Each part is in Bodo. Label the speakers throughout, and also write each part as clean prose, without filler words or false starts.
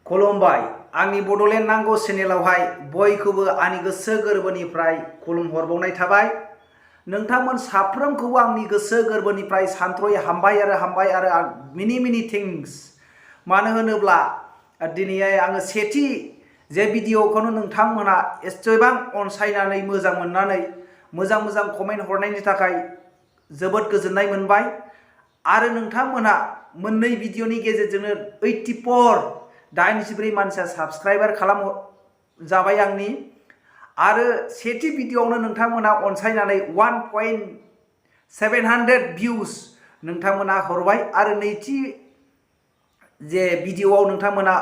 Speaker 1: खुलुमबाय आंनि बडलेण्ड नांगौ चेनेलावहाय बयखौबो आंनि गोसो गोरबोनिफ्राय खुलुमहरबावनाय थाबाय। नोंथांमोन साफ्रोमखौबो आंनि गोसो गोरबोनिफ्राय सानथ्र'यै हामबाय आरो मिनि थेंक्स। मानो होनोब्ला दिनैहाय आङो सेथि जे भिडिअखौनो नोंथांमोना एसेबां अनसायनानै मोजां मोननानै मोजां कमेन्ट हरनायनि थाखाय जोबोद गोजोननाय मोनबाय। आरो नोंथांमोना मोननै भिडिअनि गेजेरजोंनो 84 मानसिया साबस्क्राइबार खालाम जाबाय आंनि। आरो सेथि भिडिअआवनो नोंथांमोना अनसायनानै 1.700 भिउस नोंथांमोना हरबाय। आरो नैथि जे भिडिअआव नोंथांमोना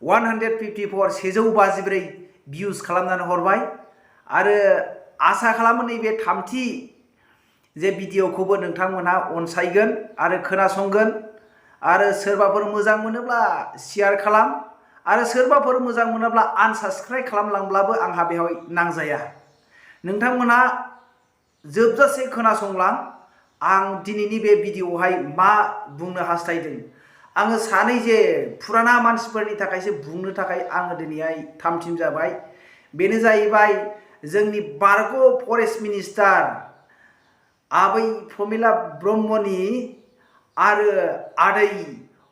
Speaker 1: 154 भिउस खालामनानै हरबाय। आरो आसा खालामो नैबे थामथि जे भिडिअखौबो नोंथांमोना अनसायगोन आरो खोनासंगोन। आरो सोरबाफोर मोजां मोनोब्ला शेयार खालाम आरो सोरबाफोर मोजां मोनोब्ला आनसाबस्क्राइब खालामलांब्लाबो आंहा बेवहाय नांजाया। नोंथांमोना जोबजासे खोनासंलां आं दिनैनि बे भिडिअआवहाय मा बुंनो हास्थायदों। आङो सानै जे फुराना मानसिफोरनि थाखायसो बुंनो थाखाय आङो दिनैहाय थामथिम जाबाय। बेनो जाहैबाय जोंनि बारग' फरेस्ट मिनिस्टार आबै प्रमिला ब्रह्मनि आरो आदै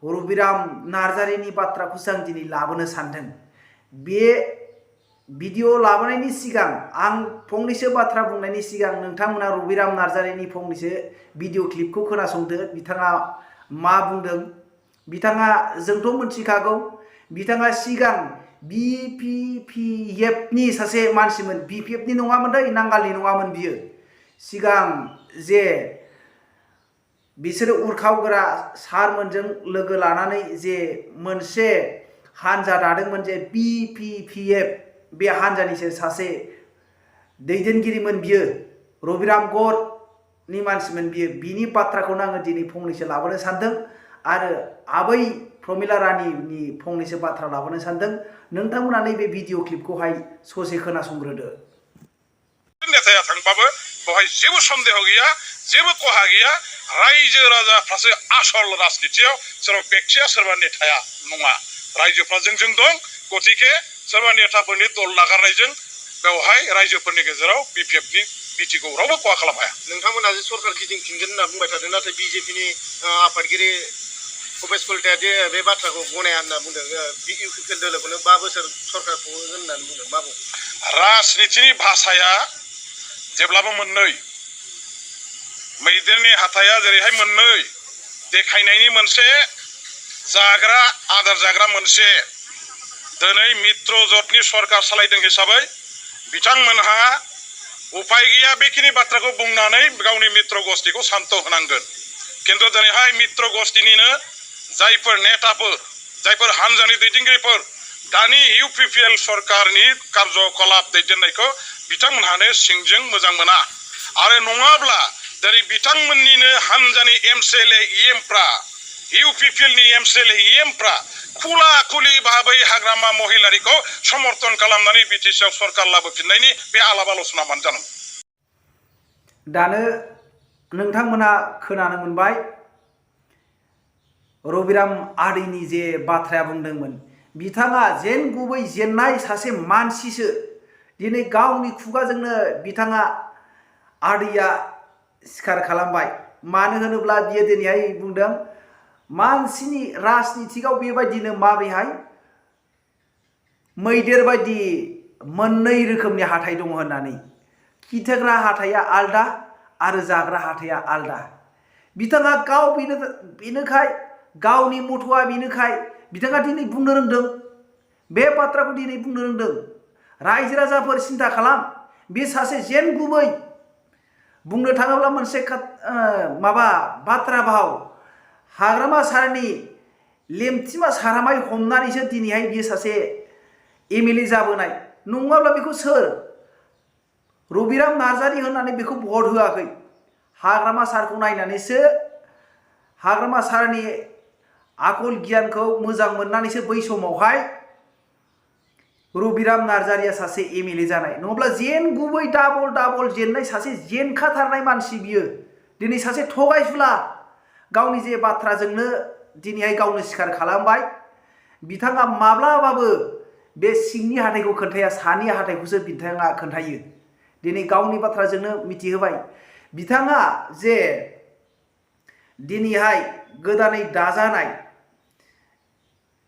Speaker 1: रबिराम नार्जारिनि बाथ्राखौसो आं दिनै लाबोनो सानदों। बे भिडिअ लाबोनायनि सिगां आं फंनैसो बाथ्रा बुंनायनि सिगां नोंथांमोना रबिराम नार्जारिनि फंनैसो भिडिअ क्लिपखौ खोनासंदो। बिथाङा मा बुंदों। बिथाङा जोंथ' मिथिखागौ बिथाङा सिगां BPPFनि सासे मानसिमोन। BPFनि नङामोन दै, नांगालनि नङामोन बियो। सिगां जे बिसोरो उरखावग्रा सारमोनजों लोगो लानानै जे मोनसे हानजा दादोंमोन जे BPPF, बे हानजानिसो सासे दैदेनगिरिमोन बियो। रबिराम गडनि मानसिमोन बियो। बिनि बाथ्राखौनो आङो दिनै फंनैसो लाबोनो सानदों आरो आबै प्रमिला रानिनि फंनैसो बाथ्रा लाबोनो सानदों। नोंथांमोना नैबे भिडिअ क्लिपखौहाय ससे खोनासंग्रोदो।
Speaker 2: नेताया थांबाबो बेवहाय जेबो सन्देह गैया, जेबो खहा गैया। रायजो राजाफ्रासो आसल राजनितियाव, सोरबा बेक्तिया सोरबा नेताया नङा। रायजोफ्रा जोंजों दं, गतिके सोरबा नेताफोरनि दल नागारनायजों बेवहाय रायजोफोरनि गेजेराव BPFनि बिटिखौ रावबो खहा खालामनो हाया।
Speaker 3: नोंथांमोना जे सरकार गिदिंफिनगोन होनना बुंबाय थादों, नाथाय बिजेपिनि आफादगिरि भुपेश कलिताया जे बे बाथ्राखौ गनाया होनना बुंदों। इउपिपिएल दोलोखौनो 5 बोसोर सरकार खुंगोन होननानै बुंदों। मा बुं?
Speaker 2: राजनितिनि भाषाया जेब्लाबो मोननै। मैदेरनि हाथाया जेरैहाय मोननै, देखायनायनि मोनसे, जाग्रा आदार जाग्रा मोनसे। दिनै मित्र जथनि सरकार सालायदों हिसाबै बिथांमोनहा उपाय गैया बेखिनि बाथ्राखौ बुंनानै गावनि मित्र गस्तिखौ शान्त होनांगोन। किन्तु दिनैहाय मित्र गस्तिनिनो जायफोर नेताफोर, जायफोर हानजानि दैदेनगिरिफोर दानि इउपिपिएल सरकारनि कार्यकलाप दैदेननायखौ बिथांमोनहानो सिंजों मोजां मोना। आरो नङाब्ला दिनै बिथांमोननिनो हानजानि MCLA EMफ्रा, इउपिपिएलनि MCLA EMफ्रा खुला खुलि भाबै हाग्रामा महिलारिखौ समर्थन खालामनानै बिटिसिआव सरकार लाबोफिननायनि बे आलाप आल'सना मानो जानांगौ?
Speaker 1: दानो नोंथांमोना खोनानो मोनबाय रबिराम आदैनि जे बाथ्राया बुंदोंमोन। बिथाङा गुबै जेननाय सासे मानसिसो। दिनै गावनि खुगाजोंनो बिथाङा आदैया स्वीकार खालामबाय। मानो होनोब्ला बियो दिनैहाय बुंदों मानसिनि राजनितिकआव बेबायदिनो माबोरैहाय मैदेर बायदि मोननै रोखोमनि हाथाय दङ होननानै। खिथेग्रा हाथाया आलदा आरो जाग्रा हाथाया आलदा। बिथाङा गाव बेनोखाय गावनि मथ'आ बेनोखाय बिथाङा दिनै बुंनो रोंदों। बे बाथ्राखौ दिनै बुंनो रोंदों। रायजो राजाफोर सिन्था खालाम, बे सासे गुबै बुंनो थाङोब्ला मोनसे बाथ्रा भाव, हाग्रामा सारनि लेमथिमा सारामाय हमनानैसो दिनैहाय बियो सासे MLA जाबोनाय। नङाब्ला बेखौ सोर रबिराम नार्जारी होननानै बेखौ भट होआखै। हाग्रामा सारखौ नायनानैसो, हाग्रामा सारनि आखल गियानखौ मोजां मोननानैसो बै समावहाय रबिराम नार्जारीया सासे MLA जानाय। नङाब्ला गुबै डाबल जेननाय सासे जेनखाथारनाय मानसि बियो। दिनै सासे थगायसुला गावनि जे बाथ्राजोंनो दिनैहाय गावनो स्वीकार खालामबाय। बिथाङा माब्लाबाबो बे सिंनि हाथाइखौ खोन्थाया, सानि हाथाइखौसो बिथाङा खोन्थायो। दिनै गावनि बाथ्राजोंनो मिथिहोबाय। बिथाङा जे दिनैहाय गोदानै दाजानाय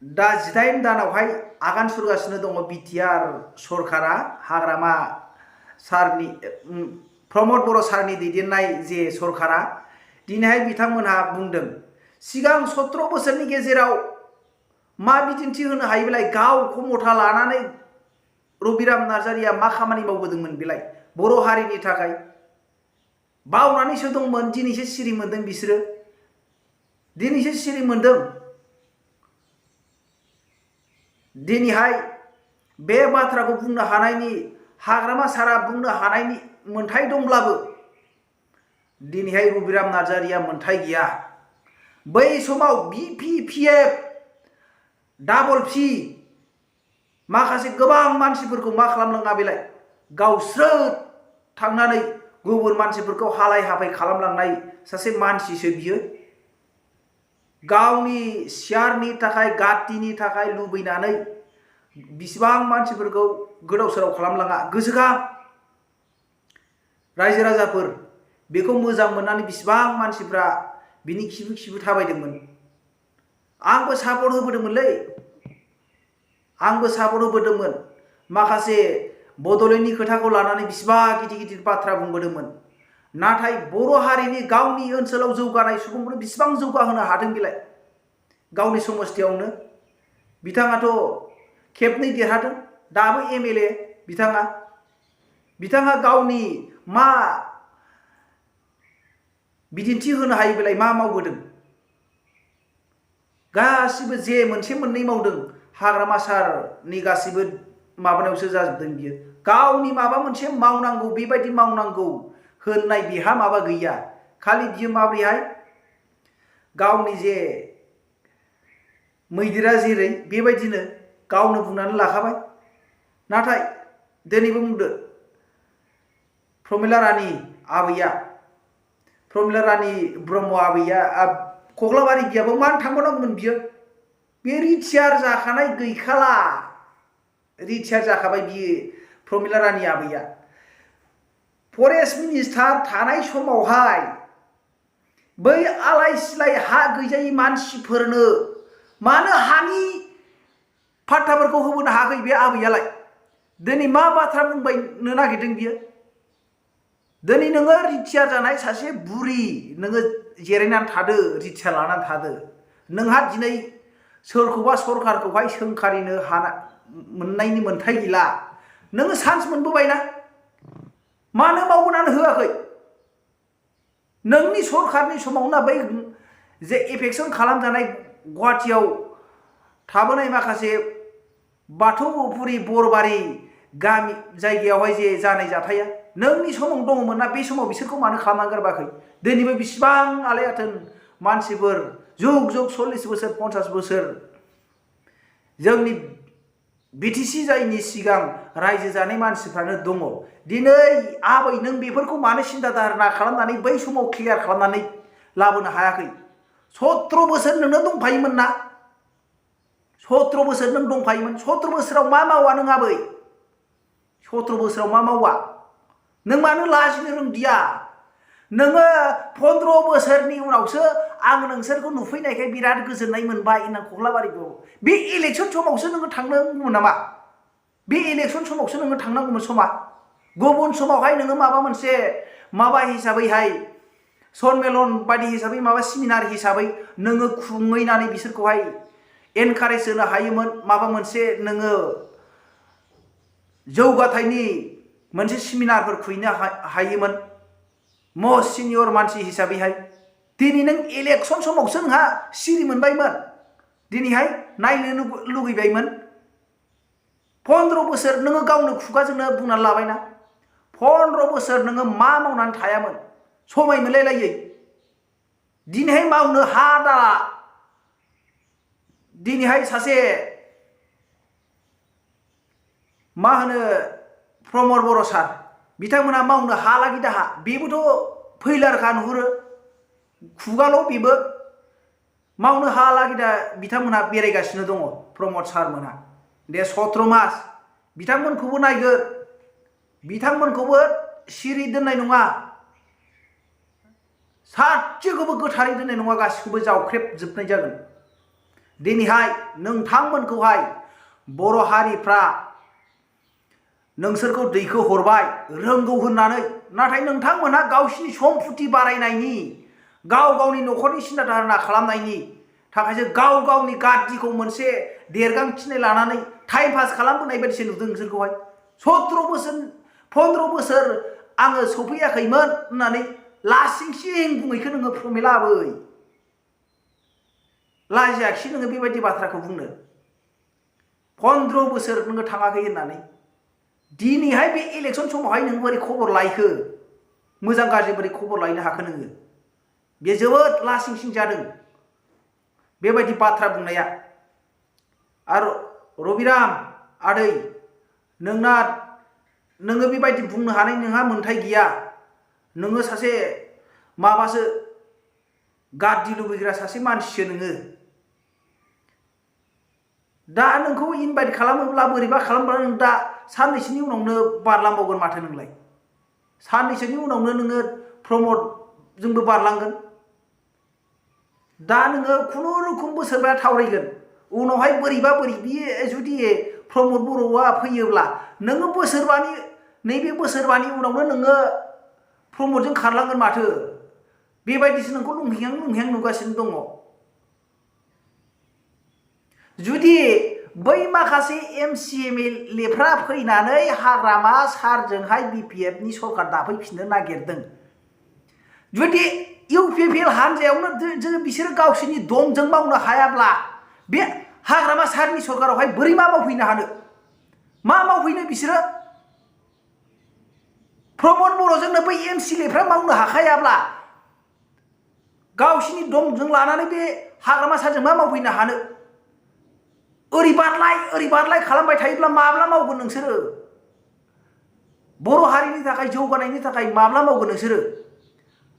Speaker 1: दा 18 दानावहाय आगान सुरगासिनो दङ बिटिआर सरकारा, हाग्रामा सारनि प्रमद बर' सारनि दैदेननाय जे सरकारा, दिनैहाय बिथांमोनहा बुंदों सिगां 17 बोसोरनि गेजेराव मा बिदिन्थि होनो हायो बेलाय? गावखौ मथा लानानै रबिराम नार्जारिया मा खामानि मावबोदोंमोन बेलाय बर' हारिनि थाखाय? बावनानैसो दंमोन, दिनैसो सिरि मोनदों बिसोरो, दिनैसो सिरि मोनदों। दिनैहाय बे बाथ्राखौ बुंनो हानायनि, हाग्रामा सारा बुंनो हानायनि मोन्थाय दंब्लाबो दिनैहाय रबिराम नार्जारिया मोन्थाय गैया। बै समाव BPPF डाबल पि माखासे गोबां मानसिफोरखौ मा खालामलाङा बेलाय? गावस्रोद थांनानै गुबुन मानसिफोरखौ हालाय हाफाय खालामलांनाय सासे मानसिसो बियो। गावनि सियारनि थाखाय, गातिनि थाखाय लुबैनानै बिसिबां मानसिफोरखौ गोदाव सोराव खालामलाङा। गोसोखां रायजो राजाफोर, बेखौ मोजां मोननानै बिसिबां मानसिफ्रा बिनि खिबु खिबु थाबायदोंमोन। आंबो सापर्ट होबोदोंमोनलै, आंबो सापर्ट होबोदोंमोन। माखासे बड'लेण्डनि खोथाखौ लानानै बिसिबा गिदिर गिदिर बाथ्रा बुंबोदोंमोन। नाथाय बर' हारिनि गावनि ओनसोलाव जौगानाय सुबुंफोरनो बिसिबां जौगाहोनो हादों बेलाय? गावनि समस्थियावनो बिथाङाथ' खेबनै देरहादों, दाबो MLA बिथाङा गावनि मा बिदिन्थि होनो हायो बेलाय? मा मावबोदों? गासिबो जे मोनसे मोननै मावदों, हाग्रामा सारनि गासिबो माबानायावसो जाजोबदों बियो। गावनि माबा मोनसे मावनांगौ, बेबायदि मावनांगौ होननाय बिहा माबा गैया। खालि बियो माब्रैहाय गावनि जे मैदेरा जेरै बेबायदिनो गावनो बुंनानै लाखाबाय। नाथाय दिनैबो बुंदो प्रमिला रानि आबैया, प्रमिला रानि ब्रह्म आबैया कख्लाबारि बियाबो मानो थांबावनांगौमोन बियो? बे रिटियार जाखानाय गैखाला, रिटियार जाखाबाय बियो प्रमिला रानि आबैया। फरेस्ट मिनिस्टार थानाय समावहाय बै आलाय सिलाय हा गैजायै मानसिफोरनो मानो हानि फाट्टाफोरखौ होबोनो हायाखै बे आबैयालाय? दिनै मा बाथ्रा बुंबायनो नागिरदों बियो? दिनै नोङो रिटियार जानाय सासे बुरि, नोङो जिरायनानै थादो, रिटियार लानानै थादो। नोंहा दिनै सोरखौबा सरकारखौहाय सोंखारिनो मोननायनि मोन्थाय गैला। नोङो चान्स मोनबोबायना, मानो मावबोनानै होआखै? नोंनि सरकारनि समावनो बै जे एफेक्सन खालामजानाय गुवाहाटियाव थाबोनाय माखासे बाथौपुरि बरबारि गामि जायगायावहाय जे जानाय जाथाया नोंनि समाव दङमोन ना? बे समाव बिसोरखौ मानो खालामनानै गारबाखै? दिनैबो बिसिबां आलायाथोन मानसिफोर जुग जुग 40 बोसोर 50 बोसोर जोंनि BTC जायनि सिगां रायजो जानाय मानसिफ्रानो दङ। दिनै आबै नों बेफोरखौ मानो सिन्था धारना खालामनानै बै समाव क्लियार खालामनानै लाबोनो हायाखै? 17 बोसोर नोंनो दंफायोमोन ना? 17 बोसोर नों दंफायोमोन। 17 बोसोराव मा मावा नों आबै? 17 बोसोराव मा मावा? नों मानो लाजिनो रोंदिया? नोङो 15 बोसोरनि उनावसो आं नोंसोरखौ नुफैनायखाय बिराद गोजोननाय मोनबाय होनना कख्लाबारिखौ। बे इलेक्सन समावसो नोङो थांनांगौमोन नामा? बे इलेक्सन समावसो नोङो थांनांगौमोन समा? गुबुन समावहाय नोङो माबा मोनसे माबा हिसाबैहाय सनमेलन बायदि हिसाबै, माबा सेमिनार हिसाबै नोङो खुंहैनानै बिसोरखौहाय एनकारेज होनो हायोमोन। माबा मोनसे नोङो जौगाथायनि मोनसे सेमिनारफोर खुंनो हायोमोन मस्ट सिनियर मानसि हिसाबैहाय। दिनै नों इलेक्सन समावसो नोंहा सिरि मोनबायमोन, दिनैहाय नायनो लुगैबायमोन। 15 बोसोर नोङो गावनो खुगाजोंनो बुंनानै लाबायना, 15 बोसोर नोङो मा मावनानै थायामोन समाय मोनलायलायै? दिनैहाय मावनो हादाला। दिनैहाय सासे मा होनो प्रमद बर' सार, बिथांमोना मावनो हालागि दाहा। बेबोथ' फैलारखा नुहुरो, खुगाल' बेबो। मावनो हालागै दा बिथांमोनहा बेरायगासिनो दङ प्रमद सारमोनहा दे 17 मास बिथांमोनखौबो नायगोन बिथांमोनखौबो सिरि दोननाय नङा सासेखौबो गोथारै दोननाय नङा गासिखौबो जावख्रेबजोबनाय जागोन दिनैहाय नोंथांमोनखौहाय बर' हारिफ्रा नोंसोरखौ दैखो हरबाय रोंगौ होननानै नाथाय नोंथांमोनहा गावसिनि सम्पति बारायनायनि गाव गावनि न'खरनि सिन्था धारना खालामनायनि थाखायसो गाव गावनि गाज्रिखौ मोनसे देरगांथिनाय लानानै टाइम पास खालामबोनाय बायदिसो नुदों नोंसोरखौहाय 17 बोसोर 15 बोसोर आङो सफैयाखैमोन होननानै लासिं सिं बुङैखो नोङो प्रमिला आबै लाजियाखिसै नोङो बेबायदि बाथ्राखौ बुंनो 15 बोसोर नोङो थाङाखै होननानै दिनैहाय बे इलेक्सन समावहाय नों बोरै खबर लायखो मोजां गाज्रि बोरै खबर लायनो हाखो नोङो बे जोबोद लासिं सिं जादों बेबायदि बाथ्रा बुंनाया आरो रबिराम आदै नोङो बेबायदि बुंनो हानाय नोंहा मोन्थाय गैया नोङो सासे माबासो गाद्रि लुबैग्रा सासे मानसिसो नोङो दा नोंखौ इनभाइट खालामोब्ला बोरैबा खालामब्ला नों दा साननैसोनि उनावनो बारलांबावगोन माथो नोंलाय साननैसोनि उनावनो नोङो प्रमदजोंबो बारलांगोन दा नोङो खुनुरुखुम बोसोरबा थावरायगोन उनावहाय बोरैबा बियो जुदि प्रमद बर'आ फैयोब्ला नोङो बोसोरबानि नैबे बोसोरबानि उनावनो नोङो प्रमदजों खारलांगोन माथो बेबायदिसो नोंखौ लुंहियां नुगासिनो दङ जुदि बै माखासे एमसि एमएलएफ्रा फैनानै हाग्रामा सारजोंहाय बिपिएफनि सरकार दाफैफिननो नागिरदों जुदि इउपिपिएल हानजायावनो बिसोरो गावसोरनि दमजों मावनो हायाब्ला बे हाग्रामा सारनि सरकारावहाय बोरै मा मावफैनो हानो मा मावफैनो बिसोरो प्रमद बर'जोंनो बै एमसिएलएफ्रा मावनो हाखायाब्ला गावसोरनि दमजों लानानै बे हाग्रामा सारजों मा मावफैनो हानो ओरै बारलाय खालामबाय थायोब्ला माब्ला मावगोन नोंसोरो बर' हारिनि थाखाय जौगानायनि थाखाय माब्ला मावगोन नोंसोरो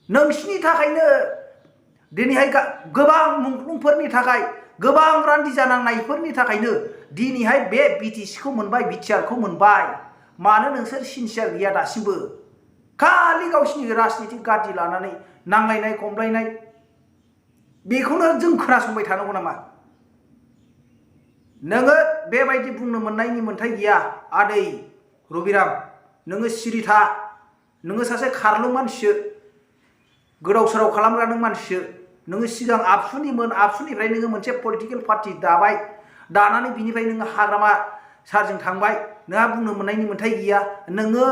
Speaker 1: नोंसिनि थाखायनो दिनैहाय गोबां मुंख्लंफोरनि थाखाय गोबां रान्दि जानांनायफोरनि थाखायनो दिनैहाय बे बिटिसिखौ मोनबाय बिटिआरखौ मोनबाय मानो नोंसोर सिनसियार गैया दासिमबो खालि गावसिनि राजनितिक गाद्रि लानानै नांलायनाय खमलायनाय बेखौनो जों खोनासंबाय थानांगौ नामा नोङो बेबायदि बुंनो मोननायनि मोन्थाय गैया आदै रबिराम नोङो सिरि था नोङो सासे खारलुं मानसिसो गोदाव सोराव खालामग्रा नों मानसिसो नोङो सिगां आबसुनिमोन आबसुनिफ्राय नोङो मोनसे पलिटिकेल पार्टि दाबाय दानानै बिनिफ्राय नोङो हाग्रामा सारजों थांबाय नोंहा बुंनो मोननायनि मोन्थाय गैया नोङो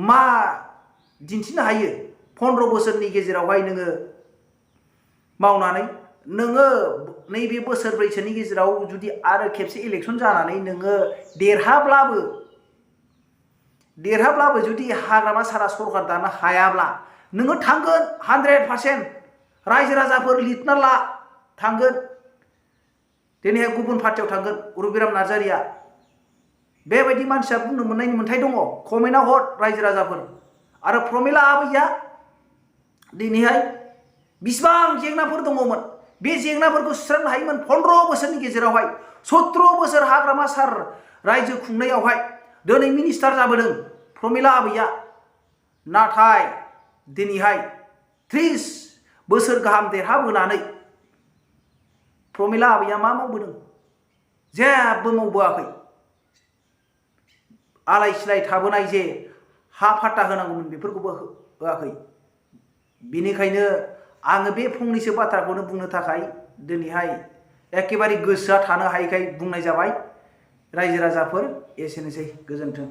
Speaker 1: मा दिन्थिनो हायो 15 बोसोरनि गेजेरावहाय नोङो मावनानै नोङो नैबे बोसोरब्रैसोनि गेजेराव जुदि आरो खेबसे इलेक्सन जानानै नोङो देरहाब्लाबो जुदि हाग्रामा सारा सरकार दानो हायाब्ला नोङो थांगोन 100% रायजो राजाफोर लिरना ला थांगोन दिनैहाय गुबुन पार्टियाव थांगोन रबिराम नार्जारिया बेबायदि मानसिया बुंनो मोननायनि मोन्थाय दङ कमेन्टआव हर रायजो राजाफोर आरो प्रमिला आबैया दिनैहाय बिसिबां जेंनाफोर दङमोन बे जेंनाफोरखौ सुस्रांनो हायोमोन 15 बोसोरनि गेजेरावहाय 17 बोसोर हाग्रामा सार रायजो खुंनायावहाय दिनै मिनिस्टार जाबोदों प्रमिला आबैया नाथाय दिनैहाय 30 बोसोर गाहाम देरहाबोनानै प्रमिला आबैया मा मावबोदों जेबो मावबोआखै आलाय सिलाय थाबोनाय जे हा फाट्टा होनांगौमोन बेफोरखौबो होआखै बेनिखायनो आङो बे फंनैसो बाथ्राखौनो बुंनो थाखाय दिनैहाय एखेबारे गोसोआ थानो हायैखाय बुंनाय जाबाय रायजो राजाफोर एसेनोसै गोजोन्थों।